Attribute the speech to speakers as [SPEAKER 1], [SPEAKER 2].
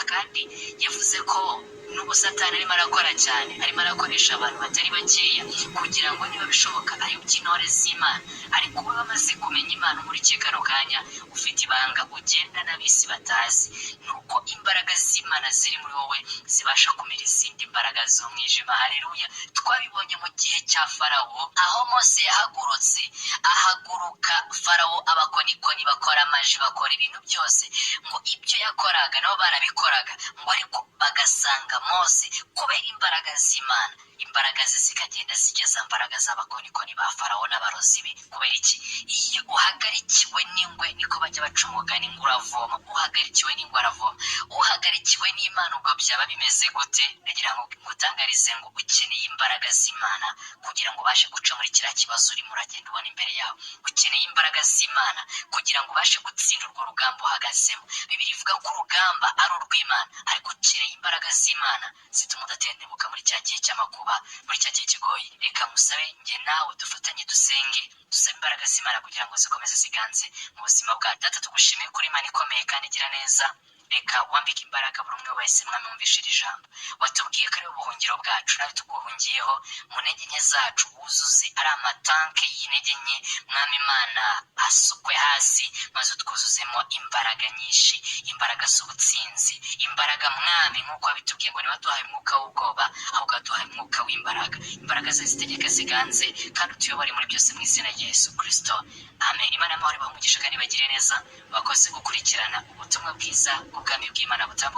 [SPEAKER 1] Kandi yavuze ko n'ubu Satani arimo arakora cyane, arimo arakoresha abantu batari bakeya kugira ngo niba bishoboka ayobye intore z'Imana. Ariko uba bamaze kumenya Imana, umurikiye kano kanya, ufite ibanga ugenda n'ab'isi batazi, ni uko imbaraga z'Imana ziri muri wowe zibasha kumira izindi mbaraga z'umwijima. Hareruya! Twabibonye mu gihe cya Farawo, aho Mose yahagurutse, ahaguruka Farawo, abakonikoni bakora amaji, bakora ibintu byose, ngo ibyo yakoraga nabo barabikoraga, ngo ariko bagasanga Mose kubera imbaraga z'Imana, imbaraga ze zikagenda zigeza mbaraga z'abakonikoni ba Farawo n'abarozi be. Kubera iki? Iyo uhagarikiwe n'ingwe, niko bajya baca umugani ngo uravoma, uhagarikiwe n'ingwe aravoma. Uhagarikiwe n'Imana ubwo byaba bimeze gute? Ndagira ngo ngutangarize ngo ukeneye imbaraga z'Imana kugira ngo ubashe guca muri kiriya kibazo urimo uragenda ubona imbere yawe. Ukeneye imbaraga z'Imana kugira ngo ubashe gutsinda urwo rugamba uhagazemo. Bibiliya ivuga ko urugamba ari urw'Imana, ariko ukeneye imbaraga z'Imana zituma udatentebuka muri cya gihe cy'amakuba, muri cya gihe kigoye. Reka musabe njye nawe dufatanye dusenge, dusabe imbaraga z'Imana kugira ngo zikomeze ziganze mu buzima bwacu. Data, tugushimiye kuri Imana ikomeye kandi igira neza. Reka wambike imbaraga buri umwe wese, Mwami, wumvishe iri jambo. Watubwiye ko ari ubuhungiro bwacu, nawe tuguhungiyeho mu ntege nke zacu. Wuzuze ari amatanke y'intege nke, Mwami Imana, asukwe hasi, maze utwuzuzemo imbaraga nyinshi, imbaraga z'ubutsinzi, imbaraga, Mwami, nk'uko wabitubwiye ngo ntiwaduhaye umwuka w'ubwoba, ahubwo waduhaye umwuka w'imbaraga. Imbaraga zawe zitegeke, ziganze, kandi utuyobore muri byose, mu izina rya Yesu Kirisito, amen. Imana y'amahoro ibahe umugisha kandi bagire neza. Bakoze gukurikirana ubutumwa bwiza bw'ubwami bw'Imana butambuka.